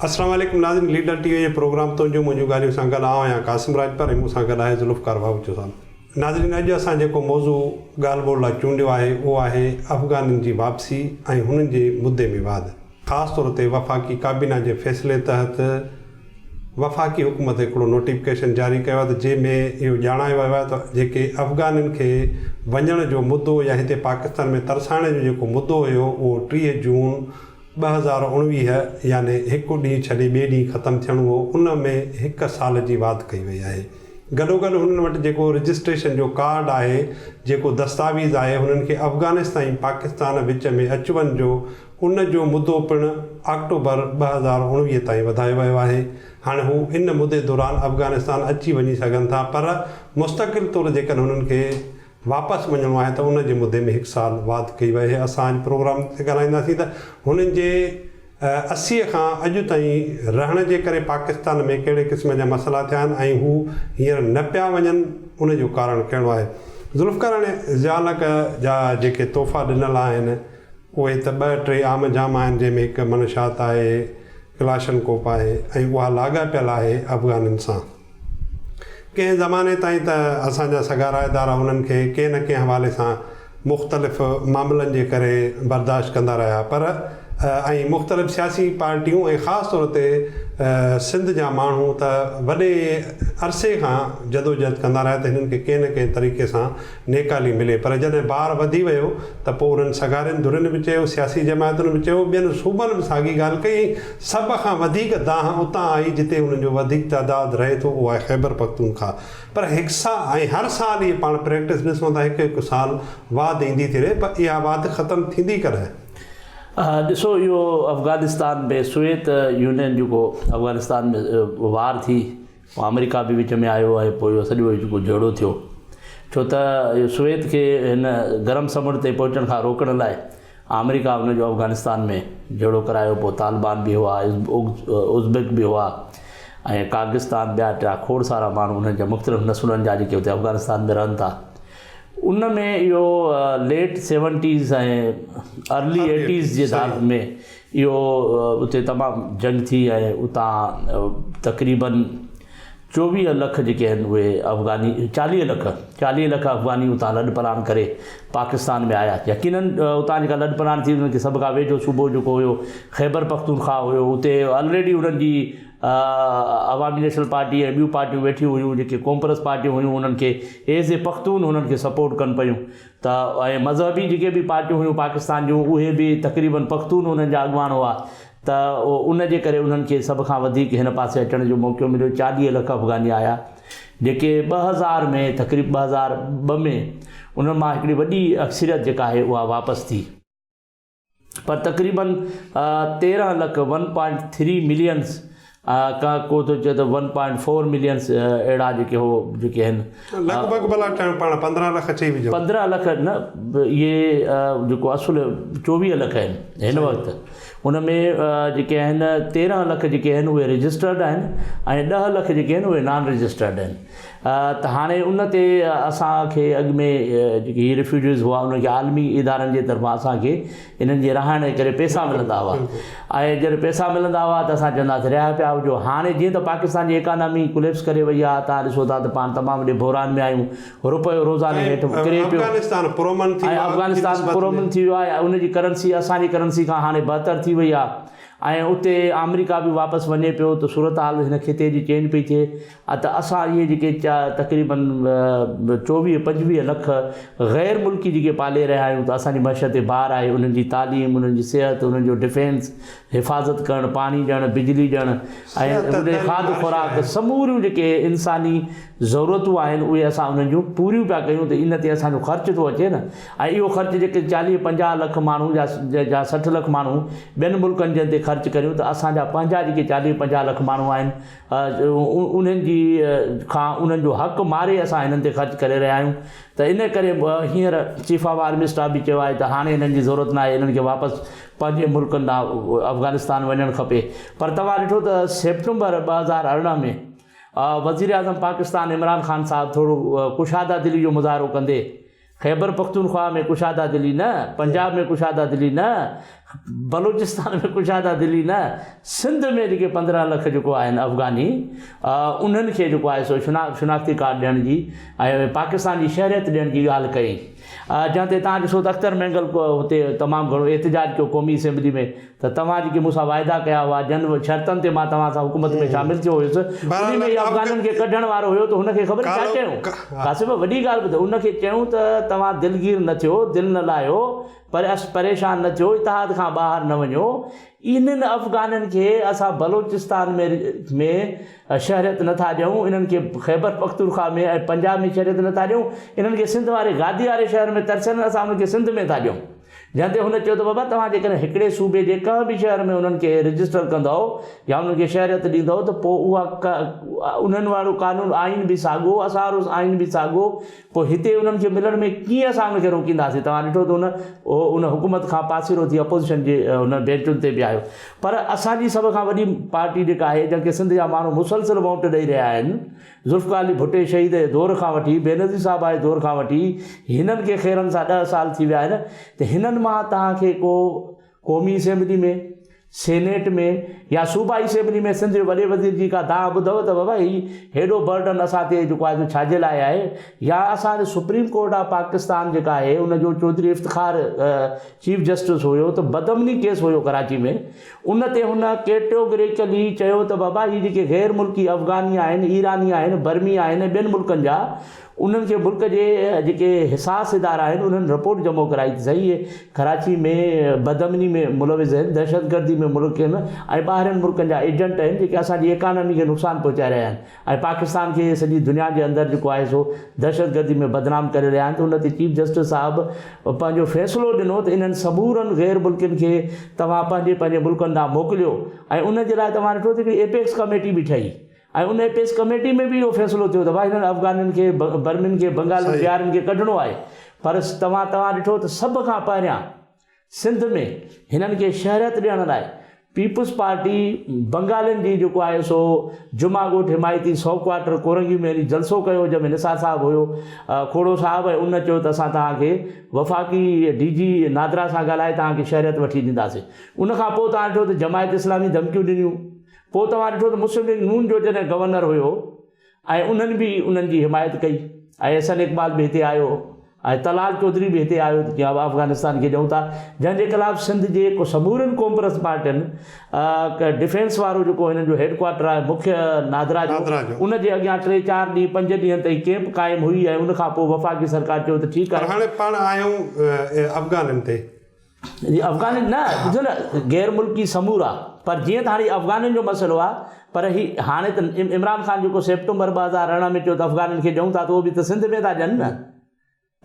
السلام عليڪم ناظرين ليڊر ٽي وي جي پروگرام تنهنجون منهنجون ڳالهيون سان گڏ آئون آهيان قاسم راڄپر ۽ مون سان گڏ آهي ذوالفقار باهوچو صاحب ناظرين اڄ اسان جيڪو موضوع ڳالهه ٻولهه لاء چونڊيو آهي اهو آهي افغانين جي واپسي ۽ هنن جي مدي ۾ واڌ خاص طور تي وفاقي ڪابينا جي فيصلي تحت وفاقي حڪومت هڪڙو نوٽيفڪيشن جاري ڪيو آهي ته جنهن ۾ اهو ڄاڻايو ويو آهي ته جيڪي افغانين کي وڃڻ جو مدو يا هتي پاڪستان ۾ ترسائڻ جو جيڪو مدو هيو اهو 30 جون 2019 يعني هڪ ڏينهن ڇڏي ٻئي ڏينهن ختم ٿيڻو هو ان ۾ هڪ سال جي واڌ ڪئي وئي آهي. گڏوگڏ هنن وٽ جيڪو رجسٽريشن جو ڪارڊ آهي جيڪو دستاويز آهي هنن کي افغانستان ۽ پاڪستان وچ ۾ اچ وڃ جو ان جو مدو پڻ آڪٽوبر 2019 تائين وڌايو ويو آهي هاڻي هو ان مدي دوران افغانستان اچي وڃي سگهن ٿا پر مستقل طور جيڪڏهن هنن کي واپس وڃڻو آهي ته ان جي مدي ۾ هڪ سال واڌ ڪئي وئي آهي. اسان اڄ پروگرام تي ڳالهائينداسين ته هنن جي 80 کان اڄ تائين رهڻ جي ڪري پاڪستان ۾ ڪهڙي قسم جا مسئلا ٿيا آهن ۽ هو هينئر نه پيا وڃن ان جو ڪارڻ ڪهڙو آهي. ذوالفقار هاڻي ضياء الحق جا جيڪي تحفا ڏنل آهن اهي ته ٻه ٽي عام جام آهن جنهن ۾ هڪ منشات آهي، ڪلاشنڪوف آهي ۽ اها لاڳاپيل آهي افغانين سان. ڪنهن زماني تائين ته اسان جا سگهارا ادارا انهن کي ڪنهن نه ڪنهن حوالي سان مختلف معاملن جي ڪري برداشت ڪندا رهيا پر ۽ مختلف سياسي پارٽيون ۽ خاص طور تي سنڌ جا ماڻهو ته وڏي عرصي کان جدوجهد ڪندا رهيا ته هنن کي ڪنهن نه ڪنهن طريقي سان نيڪالي ملي پر جڏهن بار وڌي ويو ته پوء انهن سگهارين ڌرين به چيو، سياسي جماعتن به چيو، ٻين صوبن به ساڳي ڳالهه ڪئي ۽ سڀ کان وڌيڪ دانهن اتان آئي جتي انهن جو وڌيڪ تعداد رهي ٿو اهو آهي خيبر پختونخوا پر هڪ سا ۽ هر سال اهي پاڻ پريڪٽس ڏسون ٿا هڪ هڪ سال واڌ ايندي ٿي رهي پر اها واڌ ختم ٿيندي ڪڏهن؟ ڏسو اهو افغانستان ۾ سويت يونين جيڪو افغانستان ۾ وار ٿي پوء آمريڪا به وچ ۾ آيو ۽ پوء اهو سڄو جيڪو جهيڙو ٿيو ڇو ته اهو سويت کي هن گرم سمنڊ تي پهچڻ کان روڪڻ لاء آمريڪا ان جو افغانستان ۾ جهيڙو ڪرايو پوء طالبان به هئا ازبڪ به هئا ۽ ڪاغستان ٻيا ٽيا کوڙ سارا ماڻهو انهن جا مختلف نسلن جا جيڪي اتي افغانستان ۾ رهن ٿا ان ۾ اهو ليٽ سيونٽيز ۽ ارلي ايٽيز جي ڌار ۾ اهو اتي تمام جنگ ٿي ۽ اتان تقريبن 24 لک جيڪي آهن اهي افغاني 40 لک 40 لک افغاني اتان لڏ پلاڻ ڪري پاڪستان ۾ آيا يقينن اتان جيڪا لڏ پلاڻ ٿي انهن کي سڀ کان ويجهو صوبو جيڪو هيو خيبر پختونخوا هيو اتي آلريڊي انهن جي عوامي نيشنل پارٽي ۽ ٻيون پارٽيون ويٺيون هيون جيڪي قومپرست پارٽيون هيون انهن کي ايز اي پختون انهن کي سپورٽ ڪن پيون ته ۽ مذهبي جيڪي به پارٽيون هيون پاڪستان جون اهي به تقريبن پختون انهن جا اڳواڻ هئا ته ان جي ڪري انهن کي سڀ کان وڌيڪ هن پاسي اچڻ جو موقعو مليو 40 لک افغاني آيا جيڪي 2000 ۾ تقريب 2002 ۾ انهن مان هڪڙي وڏي اڪثريت جيڪا آهي اها واپس ٿي. پر تقريبن 13 lakh one point three millions ڪا ڪو ٿو چئي ته ون پوائنٽ فور ملينس اهڙا جيڪي هو جيڪي آهن لڳ ڀڳ ڀلا ٽڻ پاڻ 15 لک چئي وجهو 15 لک نه اهي جيڪو اصل 24 لک آهن هن وقت ان ۾ جيڪي آهن 13 لک جيڪي آهن اهي رجسٽرڊ آهن ۽ 10 لک جيڪي آهن اهي نان رجسٽرڊ آهن ته هاڻي ان تي اسان کي اڳ ۾ جيڪي هي ريفيوجيز هئا انهن کي عالمي ادارن جي طرفان اسان کي انهن جي رهائڻ جي ڪري پئسا ملندا هئا ۽ جڏهن پئسا ملندا هئا ته اسان چوندا هئاسين رهيا پيا هجو هاڻي جيئن ته پاڪستان جي اڪانامي ڪوليپس ڪري وئي آهي تهان ڏسو ٿا ته پاڻ تمام وڏي بحران ۾ آهيون روپيو روزاني هيٺ ڪري پيو ۽ افغانستان پرامن ٿي ويو آهي ان جي ڪرنسي اسان جي ڪرنسي کان هاڻي بهتر ٿي وئي آهي ۽ اتي آمريڪا به واپس وڃي پيو ته صورتحال هن خطي جي چينج پئي ٿئي ته اسان اهي جيڪي تقريبن 24 25 لک غير ملڪي جيڪي پالي رهيا آهيون ته اسان جي معيشت تي بار آهي انهن جي تعليم انهن جي صحت انهن جو ڊفينس حفاظت ڪرڻ پاڻي ڏيڻ بجلي ڏيڻ ۽ ان جي کاڌ خوراڪ سموريون جيڪي انساني ضرورتون آهن اهي اسان انهن جون پوريون پيا ڪيون ته ان تي اسان جو خرچ ٿو اچي نه ۽ اهو خرچ جيڪي 40 50 لک ماڻهو يا جا 60 لک ماڻهو ٻين ملڪن جن تي خرچ ڪريون ته اسان جا پنهنجا جيڪي 40 50 لک ماڻهو آهن انهن جي کان انهن جو حق ماري اسان هنن تي خرچ ڪري رهيا آهيون ته ان ڪري هينئر چيف آف آرمي اسٽاف به چيو آهي ته هاڻي هنن جي ضرورت ناهي هنن کي واپس پنهنجي ملڪن ڏانهن افغانستان وڃڻ کپي پر توهان ڏٺو ته سيپٽمبر 2018 ۾ وزيراعظم پاڪستان عمران خان صاحب ٿورو ڪشاده دلي جو مظاهرو ڪندي خيبر پختونخوا ۾ ڪشاده دلي نه، پنجاب ۾ ڪشاده دلي نه، بلوچستان ۾ ڪشاده دلي نه سنڌ ۾ جيڪي 15 لک جيڪو آهن افغاني انهن کي جيڪو آهي سو شناختي ڪارڊ ڏيڻ جي ۽ پاڪستان جي شهريت ڏيڻ جي ڳالهه ڪئي جنهن تي تان ڏسو ته اختر مينگل هتي تمام گهڻو احتجاج ڪيو قومي اسيمبلي ۾ ته توهان جيڪي مون سان واعدا ڪيا هئا جن شرطن تي مان توهان سان حڪومت ۾ شامل ٿيو هيس انهي ۾ افغانين کي ڪڍڻ وارو هيو ته هن کي خبر ڇا چيون قاسم وڏي ڳالهه ٻڌ ان کي چيون ته توهان دلگير نه ٿيو دل نه لاهيو پر پريشان نه ٿيو، اتحاد کان ٻاهر نه وڃو، انهن افغانين کي اسان بلوچستان ۾ ۾ شهريت نه ٿا ڏيون، انهن کي خيبرپختونخوا ۾ ۽ پنجاب ۾ شهريت نه ٿا ڏيون، انهن کي سنڌ واري گادي واري شهر ۾ ترسيل آهن، اسان انهن کي سنڌ ۾ ٿا ڏيون. جنهن تي هن چيو ته بابا توهان جيڪڏهن هڪڙي صوبي جي ڪنهن به شهر ۾ انهن کي رجسٽر ڪندؤ يا انهن کي شهريت ڏيندؤ ته پوء اها انهن وارو قانون آئين به ساڳو اسان وارو آئين به ساڳو پوء هتي انهن کي ملڻ ۾ ڪيئن اسان ان کي روڪينداسين؟ توهان ڏٺو ته هن ان حڪومت کان پاسيرو ٿي اپوزيشن جي ان بينچن تي به آيو. پر اسان جي سڀ کان وڏي پارٽي جيڪا آهي جنهن کي سنڌ جا ماڻهو مسلسل ووٽ ڏئي رهيا آهن، ذوالفقار علي ڀٽي شهيد جي دور کان وٺي بينظير صاحبه جي دور کان وٺي هنن کي خيرن سان ڏهه سال ٿي ويا آهن ته هنن مان توهان کي ڪو قومي اسيمبلي ۾، سينيٽ ۾ يا صوبائي اسيمبلي ۾ سنڌ جي وڏي وزير جي ڪا دانهن ٻڌو ته بابا هي هيڏو برڊن اسان تي جيڪو آهي سو ڇا جي لاء آهي يا اسان جي سپريم ڪورٽ آف پاڪستان جيڪا آهي ان جو چوڌري افتخار چيف جسٽس هيو ته بدامني ڪيس هيو ڪراچي ۾ ان تي هن ڪيٽوگريڪلي چيو ته بابا هي جيڪي غير ملڪي افغاني آهن ايراني آهن برمي آهن ٻين ملڪن جا انهن کي ملڪ جي جيڪي حساس ادارا آهن انهن رپورٽ جمع ڪرائي ته سهي اهي ڪراچي ۾ بدامني ۾ ملوث آهن، دهشتگردي ۾ ملوث آهن ۽ ٻاهرين ملڪن جا ايجنٽ آهن جيڪي اسان جي ايڪانامي کي نقصان پهچائي رهيا آهن ۽ پاڪستان کي سڄي دنيا جي اندر جيڪو آهي سو دهشتگردي ۾ بدنام ڪري رهيا آهن ته ان تي چيف جسٽس صاحب پنهنجو فيصلو ڏنو ته انهن سمورن غير ملڪين کي توهان پنهنجي پنهنجي ملڪن ڏانهن موڪليو ۽ ان جي لاء توهان ڏٺو ته هڪڙي ايپيڪس ڪميٽي به ٺهي ۽ ان ايپيس ڪميٽي ۾ به اهو فيصلو ٿيو ته ڀائي هنن افغانين کي، برمين کي، بنگالين، بهارين کي ڪڍڻو آهي پر توهان توهان ڏٺو ته سڀ کان پهريان سنڌ ۾ هنن کي شهريت ڏيڻ لاء پيپلز پارٽي بنگالين جي جيڪو آهي سو جمعه ڳوٺ حمايتي سو ڪوارٽر ڪورنگي ۾ وڃي جلسو ڪيو جنهن ۾ نثار صاحب هيو کوڙو صاحب ۽ ان چيو ته اسان توهان کي وفاقي ڊي جي نادرا سان ڳالهائي توهان کي شهريت وٺي ڏينداسين ان کان پوء توهان ڏٺو ته جماعت اسلامي ڌمڪيون ڏنيون پوء توهان ڏٺو ته مسلم ليگ نون جو جڏهن گورنر هيو ۽ انهن به انهن جي حمايت ڪئي ۽ احسن اقبال به هتي آيو ۽ طلال چوڌري به هتي آيو ته جيئن افغانستان کي ڏيون ٿا جنهن جي خلاف سنڌ جي سمورين قومپرست پارٽين ڊفينس وارو جيڪو هنن جو هيڊ ڪوارٽر آهي مکيه نادرا جو ان جي اڳيان ٽي چار ڏينهن پنج ڏينهن تائين ڪيمپ قائم هئي ۽ ان کان پوء وفاقي سرڪار چيو ته ٺيڪ آهي. پر هاڻي پاڻ آهيون افغانين تي. جي افغانين نه ڏسو نه غير ملڪي سمورا پر جيئن ته هاڻي افغانين جو مسئلو آهي پر هي هاڻي ته عمران خان جيڪو سيپٽمبر 2018 ۾ چيو ته افغانين کي ڏيون ٿا ته اهو به ته سنڌ ۾ ٿا ڏين نه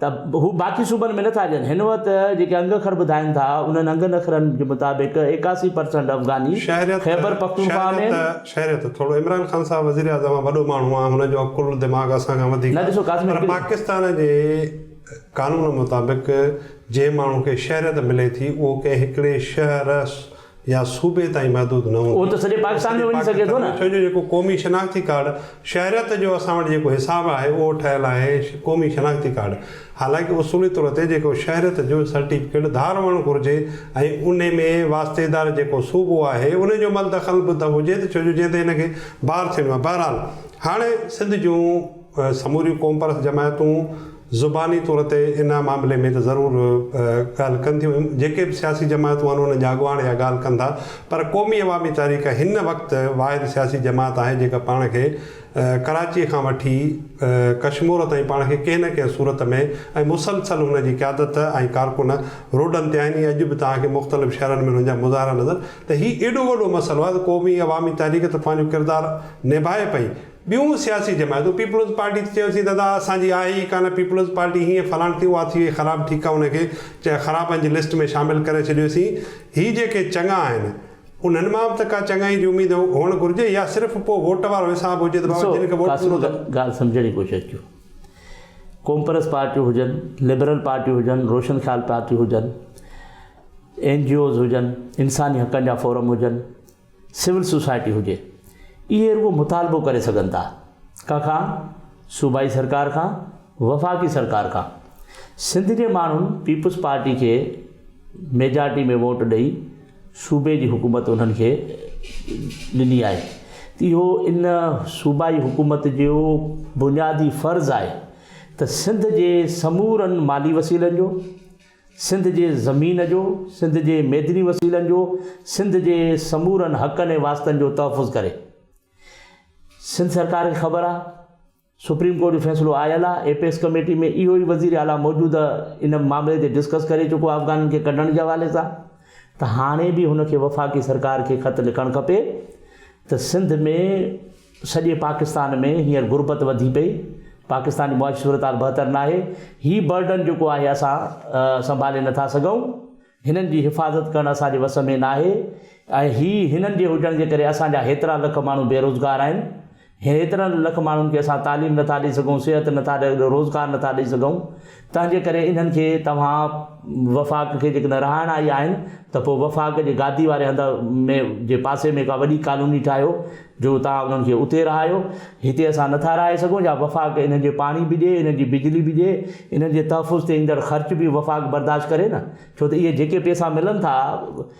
ته هو باقي صوبن ۾ نٿا ڏين هن وقت جيڪي انگ اکر ٻڌائين ٿا انهن انگن اکرن جي مطابق 81% افغاني خيبر پختونخوا ۾ شهريت ٿورو عمران خان صاحب وزير اعظم وڏو ماڻهو آهي هن جو عقل دماغ اسان کان وڌيڪ نه ڏسو قاسم پر پاڪستان جي قانون مطابق جنهن ماڻهو کي شهريت ملي ٿي اهو ڪنهن هڪڙي شهر يا صوبي تائين محدود نه هوندي. اهو ته سڄي پاڪستان ۾ وڃي سگهي ٿو نه. ڇو جو جيڪو قومي شناختي ڪارڊ شهريت جو اسان وٽ جيڪو حساب آهي اهو ٺهيل آهي قومي شناختي ڪارڊ حالانڪه اصولي طور تي جيڪو شهريت جو سرٽيفڪيٽ ڌار هئڻ گهرجي ۽ انهي ۾ واسطيدار جيڪو صوبو آهي انهي جو عمل دخل به ته هجي ته ڇو جو جنهن تي هن کي بار ٿيڻو آهي بهرحال هاڻي سنڌ جون سموريون قومپرست جماعتون زباني طور تي ان معاملي ۾ ته ضرور ڳالهه ڪن ٿيون، جيڪي به سياسي جماعتون آهن انهن جا اڳواڻ اها ڳالهه ڪن ٿا پر قومي عوامي تحريڪ هن وقت واحد سياسي جماعت آهي جيڪا پاڻ کي ڪراچي کان وٺي ڪشمور تائين پاڻ کي ڪنهن نه ڪنهن صورت ۾ ۽ مسلسل هن جي قيادت ۽ ڪارڪن روڊن تي آهن ۽ اڄ به توهان کي مختلف شهرن ۾ انهن جا مظاهرا نظر ته هي ايڏو وڏو مسئلو آهي ته قومي عوامي تحريڪ ته پنهنجو ڪردار نڀائي پئي ٻيون سياسي جماعتون پيپلز پارٽي ته چيوسين دادا اسان جي آهي ئي ڪانه پيپلز پارٽي هيئن فلاڻ ٿي اها ٿي وئي خراب ٺيڪ آهي ان کي چئه خرابن جي لسٽ ۾ شامل ڪري ڇڏيوسين هي جيڪي چڱا آهن انهن مان به ته ڪا چڱائي جي اميد هئڻ گهرجي يا صرف پوء ووٽ وارو حساب هجي ته بابا جن کي ووٽ ڏسو ڏنو ته. ڳالهه سمجهڻ جي ڪوشش ڪيو قومپرست پارٽيون هجن لبرل پارٽيون هجن روشن خيال پارٽيون هجن اين جي اوز هجن انساني حقن جا فورم هجن سول سوسائٽي هجي اهي رڳو مطالبو ڪري سگهن ٿا ڪنهن کان صوبائي سرڪار کان وفاقي سرڪار کان سنڌ جي ماڻهن پيپلز پارٽي کي ميجارٽي ۾ ووٽ ڏئي صوبي جي حڪومت انهن کي ڏني آهي ته اهو ان صوبائي حڪومت جو بنيادي فرض آهي ته سنڌ جي سمورن مالي وسيلن جو، سنڌ جي زمين جو، سنڌ جي ميدني وسيلن جو، سنڌ جي سمورن حقن ۽ واسطن جو تحفظ ڪري. سنڌ سرڪار کي خبر آهي سپريم ڪورٽ جو فيصلو آيل آهي، ايپيڪس ڪميٽي ۾ اهو ئي وزير اعليٰ موجوده ان معاملي تي ڊسڪس ڪري چڪو آهي افغانين کي ڪڍڻ جي حوالي سان ته هاڻي به هن کي وفاقي سرڪار کي خط لکڻ کپي ته سنڌ ۾ سڄي پاڪستان ۾ هينئر غربت وڌي پئي، پاڪستان جي معاشي صورتحال بهتر ناهي، هي برڊن جيڪو آهي اسان سنڀالي نٿا سگهون، هنن جي حفاظت ڪرڻ اسان جي وس ۾ ناهي ۽ هي هنن جي هجڻ جي ڪري اسان جا هيترا لک ماڻهو بيروزگار آهن، هيترن لک ماڻهن کي اسان تعليم نٿا ڏئي سگهون، صحت نٿا ڏئي، روزگار نٿا ڏئي سگهون، تنهن جي ڪري انهن کي توهان وفاق کي جيڪڏهن رهائڻا ئي آهن ته پوء وفاق جي گادي واري هنڌ ۾ جي پاسي ۾ ڪا وڏي ڪالوني ٺاهيو جو توهان انهن کي اتي رهايو، هتي اسان نٿا رهائي سگهون يا وفاق انهن جي پاڻي به ڏئي، انهن جي بجلي به ڏئي، انهن جي تحفظ تي ايندڙ خرچ به وفاق برداشت ڪري نه. ڇو ته اهي جيڪي پيسا ملن ٿا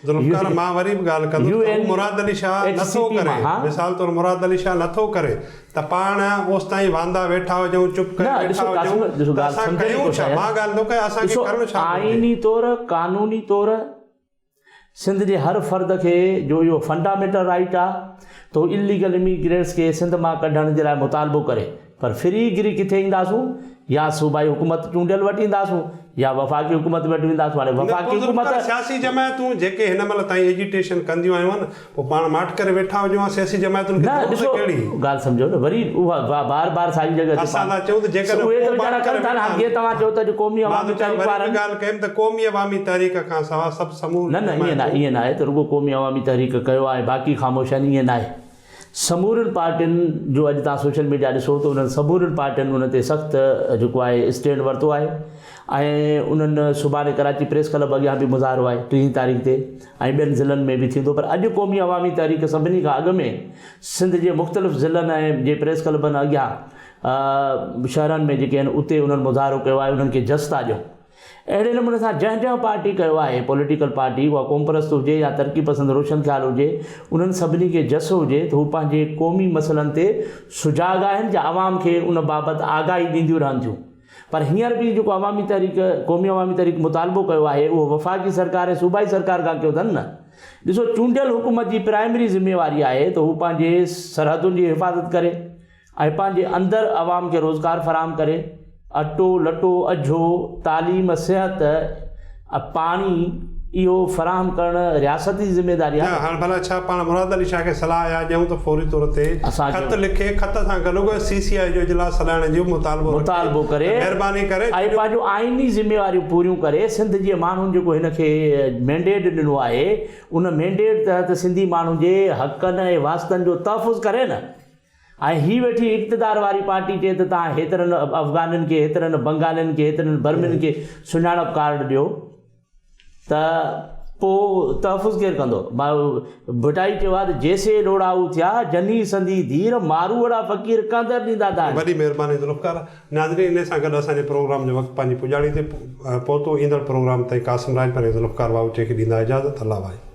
ذوالفقار مان وري به ڳالهه ڪندس ته هو مراد علي شاهه نٿو ڪري مثال طور مراد علي شاهه نٿو ڪري ته پاڻ اوستائين واندا ويٺا هجون چپ ڪري ويٺا هجون ته اسان ڪيون ڇا مان ڳالهه نٿو ڪيان اسان کي ڪرڻ ڇا گهرجي. آئيني طور قانوني طور سنڌ جي هر فرد کي جو اهو فنڊامينٽل رائيٽ آ ته هو اليگل اميگرينٽس کي سنڌ مان ڪڍڻ جي لاء مطالبو ڪري پر ڦري گري ڪٿي اينداسون؟ يا صوبائي حڪومت چونڊيل وٽ اينداسون يا وفاقي حڪومت وٽ وينداسون. هاڻي نه وفاقي پوء حڪومت. ذوالفقار سياسي جماعتون جيڪي هن مهل تائين ايجيٽيشن ڪنديون آيون آهن پوء پاڻ ماٺ ڪري ويٺا هجون ها سياسي جماعتن کي نه ضرورت ڏسو ڪهڙي. ڳالهه سمجهو نه وري اها بار بار ساڳي جڳهه تي اسان پاڻ ٿا چئون ته جيڪڏهن اهي ته پوء ويچارا ماٺ ڪن ڪري ٿا نه ويٺا هاڻي جيئن آهن. توهان چئو ته اڄ قومي مان عوامي ٿو چوان تحريڪ وري به وارن. ڳالهه ڪيم ته قومي عوامي تحريڪ کان سواء سڀ سموريون نه نه ائين نه جماعتون. ائين ناهي ته رڳو قومي عوامي تحريڪ ڪيو آهي باقي خاموش آهن ائين ناهي. سمورين پارٽين جو اڄ توهان سوشل ميڊيا ڏسو ته انهن سمورين پارٽين ان تي سخت جيڪو آهي اسٽينڊ ورتو آهي ۽ انهن سڀاڻي ڪراچي پريس ڪلب اڳيان به مظاهرو آهي ٽيهين تاريخ تي ۽ ٻين ضلعن ۾ به ٿيندو پر اڄ قومي عوامي تحريڪ سڀني کان اڳ ۾ سنڌ جي مختلف ضلعن ۽ جي پريس ڪلبن اڳيان شهرن ۾ جيڪي آهن اتي انهن مظاهرو ڪيو آهي انهن کي جس ٿا ڏيون. اهڙي نموني سان جنهن جنهن پارٽي ڪيو آهي، پوليٽيڪل پارٽي، اها قومپرست هجي يا ترقي پسند روشن خيال هجي، انهن سڀني کي جس هجي ته هو پنهنجي قومي مسئلن تي سجاڳ آهن يا عوام کي ان بابت آگاهي ڏينديون رهن ٿيون. پر هينئر به جيڪو عوامي تحريڪ، قومي عوامي تحريڪ مطالبو ڪيو آهي، اهو وفاقي سرڪار ۽ صوبائي سرڪار کان ڪيو اٿن نه. ڏسو چونڊيل حڪومت جي پرائمري ذميواري آهي ته هو پنهنجي سرحدن جي حفاظت ڪري، ۽ پنهنجي اندر عوام کي روزگار فراهم ڪري، اٽو، لٽو، اجهو، تعليم، صحت ۽ پاڻي اهو فراهم ڪرڻ رياست جي ذميواري نه آهي. هاڻ ڀلا ڇا پاڻ مراد علي شاهه کي صلاح اها ڏيون ته فوري طور تي اسان خط کي لکي خط سان گڏوگڏ سي سي آء جو اجلاس سڏائڻ جو مطالبو رکي مطالبو ته ڪري مهرباني ڪري ۽ ڇو جو پنهنجون آئيني ذميواريون پوريون ڪري سنڌ جي ماڻهن جيڪو هن کي مينڊيٽ ڏنو آهي ان مينڊيٽ تحت سنڌي ماڻهن جي حقن ۽ واسطن جو تحفظ ڪري نه ۽ هي ويٺي اقتدار واري پارٽي چئي ته توهان هيترن افغانين کي، هيترن بنگالين کي، هيترن برمين کي سڃاڻپ ڪارڊ ڏيو ته پوء تحفظ ڪير ڪندو؟ ڀٽائي چيو آهي ته جيسي لوڙائو ٿيا، جني سندي ڌير، ماروئڙا فقير ڪندر ڏيندا دانهن. وڏي مهرباني ذوالفقار. ناظرين انهي سان گڏ اسان جي پروگرام جو وقت پنهنجي پڄاڻي تي پهتو. ايندڙ پروگرام تائين قاسم راڄپر ۽ ذوالفقار واهوچي کي ڏيندا اجازت. الله واهي.